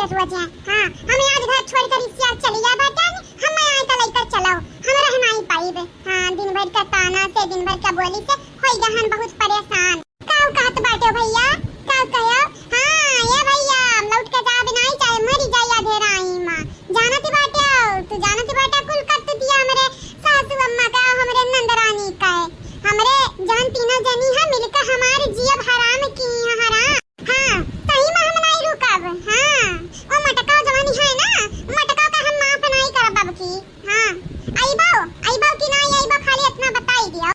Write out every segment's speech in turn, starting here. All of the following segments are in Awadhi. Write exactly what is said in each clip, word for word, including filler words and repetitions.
ससुआ जी, हाँ, हम आज घर छोड़ कर रिसिया चली जाए बाटे, हम आए तो लेकर चलाओ, हम रह नहीं पाइब। हाँ, दिन भर का ताना से, दिन भर का बोली से होई गहन बहुत परेशान। काऊ कहत बाटे भैया, काऊ कहो? हाँ, ये भैया, हम लौट के जाब नाई, चाहे मरी जाई अधेराई माँ। जानत बाटे, तू जानत बाटे कुल करतुतिया हमरे सासू अम्मा का, हमरे नंदरानी का है। हमरे जहन तीनों जनी है मिलके हमारे जियब हराम की है, हराम। हाँ, सही में हम नाई रुकब। हाँ, ओ मटका जवानी है ना, मटका का हम माफ नाई करब अब की। हाँ, अइबो, अइबो कि नाई अइबो, खाली इतना बताई दियो।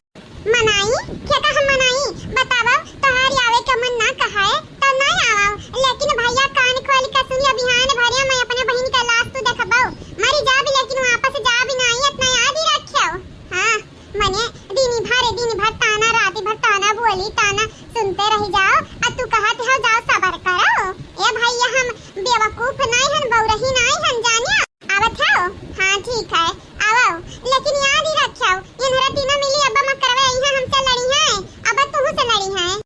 मनाई? केका हम मनाई? बतावो, तोहार आवे के मन ना कहाए, त ना आवो। लेकिन भैया कान खोल के सुनियो, बिहान भरिया मैं अपने बहिन के लाश तू देखबो। मरी जाबी, लेकिन वापस जाबी नाई, इतना याद ही रखियो। हाँ, मने दिन भर, दिन भर ताना, रात भर ताना बोली, ताना सुनते रह जाओ। आ तू कहत हो जाओ सबर करो। ए भैया हम बेवकूफ नाई हन, बौरही नाई हन, जानियो। आवत हौ? हाँ, ठीक है, आवौ। लेकिन याद ही रख्यौ, इन्हरा तीनों मिली अब मकरवे अइहैं, हमसे लड़िहैं, अब तुहू से लड़िहैं।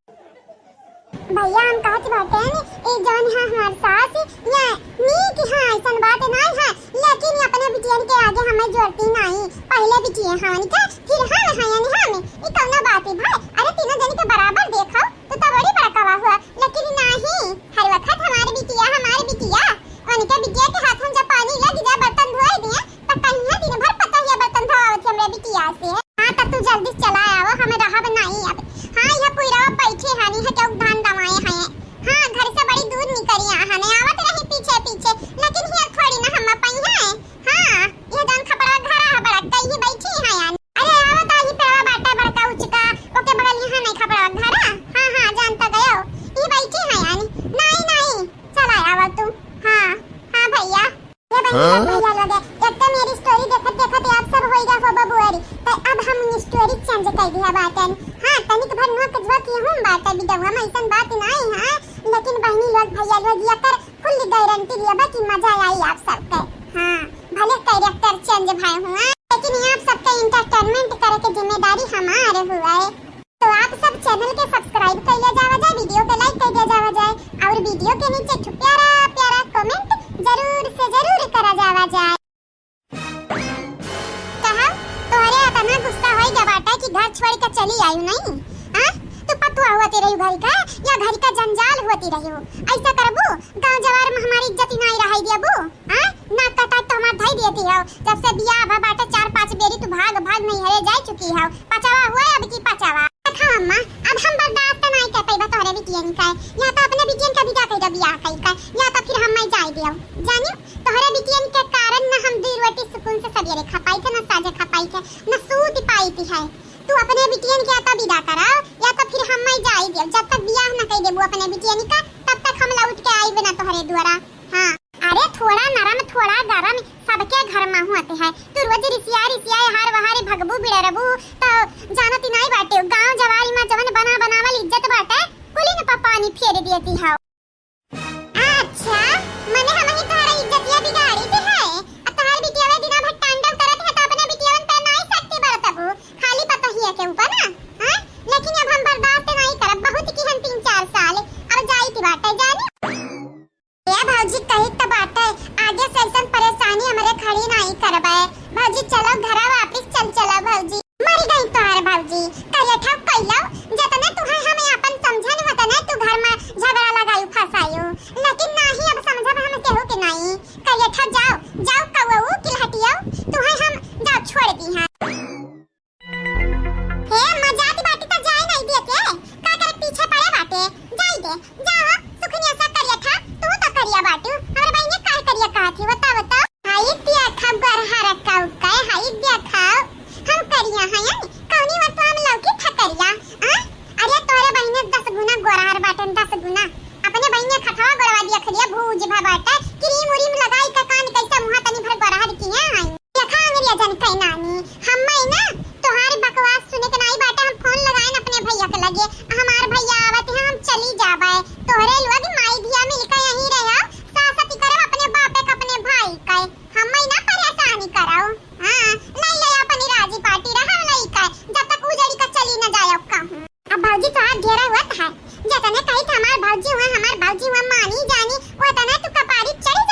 भैया, हम कहत बाटेन, ई जौन है हमार सास, ये नीक है, ऐसन बात नाई है, लेकिन ये अपने बिटियन के आगे हमें जोड़ती नाई। पहले बिटिये हवन के, फिर हम हयन हम। ई कौनो बात है भाई? अरे, तीनों जन के बराबर देखो। तू तो बड़ी बड़कवा हुआ, लेकिन नाही, हर वक्त हमार बिटिया, हमार बिटिया। उनके बिटिया के हाथ में जब पानी लग जाए, बर्तन धोए दिए, तो कहिया दिन भर पतोहिया बर्तन धोआवत हमरे बिटिया से। हाँ, तब तू जल्दी से चला आवो, हमें रहब नाही अब। हाँ, यह पुइरवा बैठे हानि है, क्यों धान दवाए हैं। हाँ, घर से बड़ी दूर निकलिया हने, आवत रही पीछे पीछे, लेकिन हिया थोड़ी ना हम पई है। हाँ, ये जौन खपड़वा घरा है बड़का, यही बैठी है यानी। अरे आवत ही पेड़वा बाटे बड़का उचका, ओके बगल यहाँ नहीं खपड़वा घरा। हाँ, हाँ, जानता गयो, ये बैठी है यानी। नहीं, नहीं, चला आवा तू। हाँ, हाँ भैया। ये बहनी लोग, हाँ? भैया लोग, एक तो मेरी story देखत देखत आप सब होइगा हो बबुआरी, तो अब हम story change कर दिया बाटन। हाँ, तनिक भर नोक झोंक ये हम बाटे बिदवा में ऐसन बात नहीं है, लेकिन बहनी लोग, भैया लोग, ये कर full guarantee लेबा कि मजा आई आप सबके। हाँ, भले character change भए हुआ, लेकिन ये आप सबके entertainment करे के जिम्मेदारी हमारे हुआ है। तो आप सब channel के subscribe कर लिया जावा जाए, video के like कर दिया जावा जाए और video के नीचे एक ठो प्यारा प्यारा comment जरूर से जरूर करा जावा जाए। कहा, तोहरे इतना गुस्सा होई गया बाटे कि घर छोड़ के चली आयु नहीं? हाँ? तू पतुआ होती रही घर का या घर का जंजाल होती रही हो? ऐसा करबू, गांव जवार में हमारी इज्जत ही नहीं रहाई देबू? हाँ? नाक कटाई तो हमार धई देती हो। जब से बियाह भा बाटे चार पांच बेरी तू भाग भाग नहीं हरे जाए चुकी हो। पचावा हुआ अब की पचावा। देखा अम्मा, अब हम बर्दाश्त नहीं कर पाइबा तोहरे बिटियन का। या तो अपने बिटियन का विदा कर दो बियाह कई का, या तो फिर हम मैं जाए दियो। जानियो, तोहरे बिटियन के कारण न हम दुई रोटी सुकून से सवेरे खा पाई थे, न साँझे खा पाई थे, न सूत पाई थी है। तू अपने बिटियन के या तो विदा कराओ, या तो फिर हम मैं जाई देब। जब तक बियाह न कई देबू अपने बिटियन का, तब तक हम लौट के आइब ना तोहरे दुआरा। हाँ। अरे थोड़ा नरम, थोड़ा गरम, सबके घर में होते है। तू रोज रिसिया रिसिया हार वहारी भगबू बिड़रबू, तो जानती नहीं बाटे, गांव जवारी में जवन बना बनावल इज्जत बाटे, कुली न पा पानी फेर देती हो। अच्छा, मने हम ही तोहरा इज्जतिया बिगाड़ी दे है? अब तोहार बिटियावे दिना भर तांडव करत है तो अपने बिटियावन पे नाई शक्ति बरतबू, खाली पतोहिया के ऊपर ना, हाँ? लेकिन अब हम बर्दाश्त नाई करब, बहुत की हम तीन चार साल, अब जाई की बाटे जानी। ए भौजी कही त बाटे, आगे से ऐसन परेशानी हमरे खड़ी नाई करबे। भौजी चलो घरा वापिस चल चलो भौजी। मर गई तोहार भौजी, करियठा कइलो, जतने तुहे हम आपन समझन वतने तू घर में झगड़ा लगायु फंसायु, लेकिन नाही अब समझब हम केहू के नाही। करियठा जाओ, जाओ कौऊ किलहटियो, तुहे हम जाओ छोड़ दी हैं। हे मजाती बाटी त जाए नाही दिए के, का करे पीछे पड़े बाटे, जाई दे, जाओ सुखनिया सा करियठा, तू तो करिया बाटू, हमरे बहिने काहे करिया कहत ही, बताओ तो। हाई देखा गोरहर कऊ के, हाई देखा, हम करिया हयन, कौनी वक्त हम लौकी ठकरिया, आ? अरे तोरे बहिने दस गुना गोरहर बाटन, दस गुना। अपने बहिने खठवा गोरवा दिया खलिया भूज भा बाटे, क्रीम उरीम लगाई के कान कैसे मुहा तनी भर गोरहर किया हई। देखा अंग्रेजन के नानी, हम ना तोहार बकवास सुने के नाई बाटे, हम फोन लगाएन अपने भैया के लगे, हमार भैया आवत है, हम चली जाबे, तोहरे लोग माई धिया मिलके यहीं रहो, सासती करब अपने बापे के अपने भाई के। हम्मे ना परेशानी कराओ। हाँ, नहीं ले अपनी राजी पार्टी रहा नहीं का, जब तक उजड़ी का चली न जाए कहूँ। अब भौजी तोहार ढेर हुआ था, जतने कही था हमार भौजी हुआ, हमार भौजी हुआ, मानी जानी, वो तने तू कपारी चढ़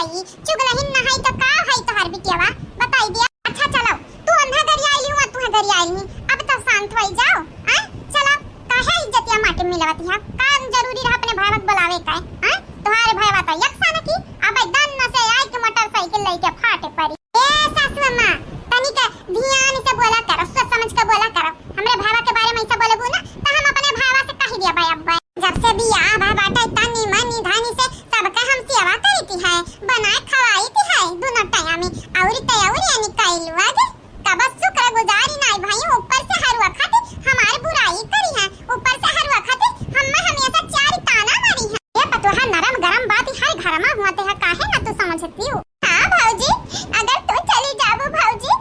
आई, चुगलहिन न हई तो का हई तोहार बिटियावा? बताई दिया। अच्छा चलो, तू अन्हा गरियाइली हुआ, तुहे गरियाइली, अब तो शांत होई जाओ। आय, चलो, काहे इज्जतिया माटी में मिलावत है? का जरूरी रहा अपने भाईवा के बुलावे का? आय, तोहारे भाईवा तो एक साल की, अब दन से आई के मोटरसाइकिल लेके फाटे परी। ए सासु अम्मा, तनिक ध्यान से बोला करो, सोच समझ के बोला करो। हमरे भाईवा के बारे में ऐसा बोलबू ना, तो हम अपने भाईवा से कह दिया भाई अब। जब से बियाह भा बाटे, तनी मनी धनी से सबका हम सेवा करती है, बनाए खवाई थी है दोनों टाइम में, और तो और यानी कैलुआ दे। कब शुक्रगुजारी नाई भाई, ऊपर से हर वक्त हमारे बुराई करी है, ऊपर से हर वक्त हम हमेशा चार ताना मारी है। ये पतोहा नरम गरम बात हर घर में हुआ ते है, काहे ना तू समझती हो? हाँ भौजी, अगर तू चली जाबू भौजी,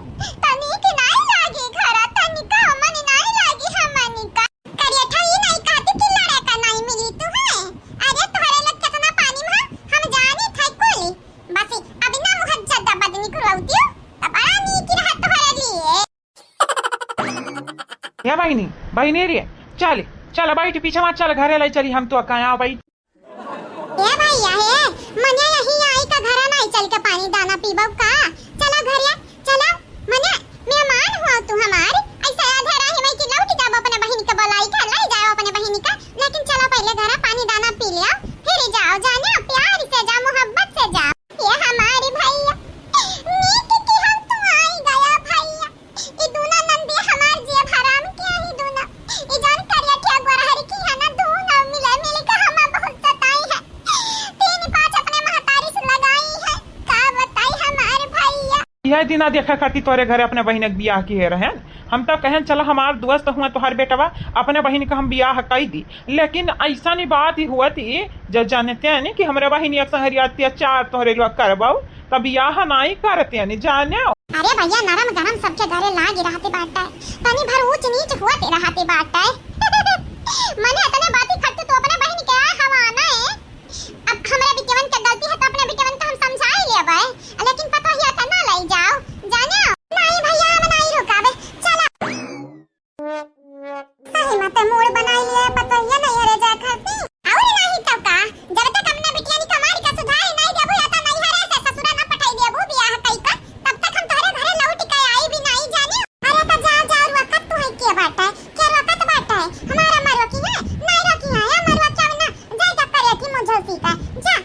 तो नीक नाई लागी घर, तनिका मन नाई लागी हमनी का। करियठा ई नाई कहती कि लड़े का नाई मिली तू है। अरे तोहरे लोग कितना पानी में हम जानी थे कोई। बस अब ना मुहज्जत बदनी करवाती हो, तो बड़ा नीक रहा तोहरे लिए। ए बहिनी, बहिनी रे, चल, चल बैठ पीछे मत चल, घरे लाई चली हम तो का, यहाँ बैठ। ए भैया हे, मने यही आई का घरा नाई चल के पानी दाना पीबो का? चलो घरे, चलो, मने मेहमान हुआ तू हमार, ऐसा आधा राह में कि लौट जाओ अपने बहिन के बुलाई के, ले जाओ अपने बहिन का, लेकिन चलो पहले घरा पानी दाना पी लियो, फिर जाओ, जाने प्यार से जाओ, मोहब्बत से जाओ। ये हमारी भैया, नीक कि हम तू आई गया भैया। ई दूना नंदी हमार जिया हराम किया ही दूना। ई जान करिया ठिया गोरहरी की है ना, दूना मिले मिल के हमा बहुत सताई है। तीन पाँच अपने महतारी से लगाई है। का बताई हमार भैया। यह दिना देखा खातिर तोरे घरे अपने बहिन के बियाह किहे रहे। हम तो कहें चला हमार दोस्त हुआ तोहर बेटवा, अपने बहिन का हम बियाह कई दी, लेकिन ऐसा नहीं बात ही हुआ थी जो जानते हैं नहीं कि हमरे बहिन एक संगरिया अत्याचार तोहरे लोग करबाऊ, तब बियाह नहीं करते हैं, नहीं जाने। अरे भैया, नरम गरम सबके घरे लागी रहते बाटे, तनी भर ऊंच नीच हुआ ते रहते बाटे। मने इतने बाती खट्टू तो अपने बहिन के हवा ना है। अब हमरे बिटियवन के गलती है तो अपने बिटियवन का हम समझाई लेबे, लेकिन पतोहिया के ना लई जाओ, जाने। नहीं भैया, हम नहीं रुकाबे, चला। सही मते मूड बनाई लिए पतोहिया नैहरे जाए खातिर। और नहीं तो का, जब तक अपने बिटिया नी कमारी का सुधारी नहीं देबू या तो नैहरे से ससुरा ना पठाई देबू बियाह कई का, तब तक हम तोहरे घरे लौट के आई भी नहीं जाने। अरे तो जा, जा, रोकत तू है के बाटे, के रोकत बाटे? हमारा मरो की है, नहीं रोकी है, या मरो क्या ना, जा जा करे थी मुझे सीखा, जा।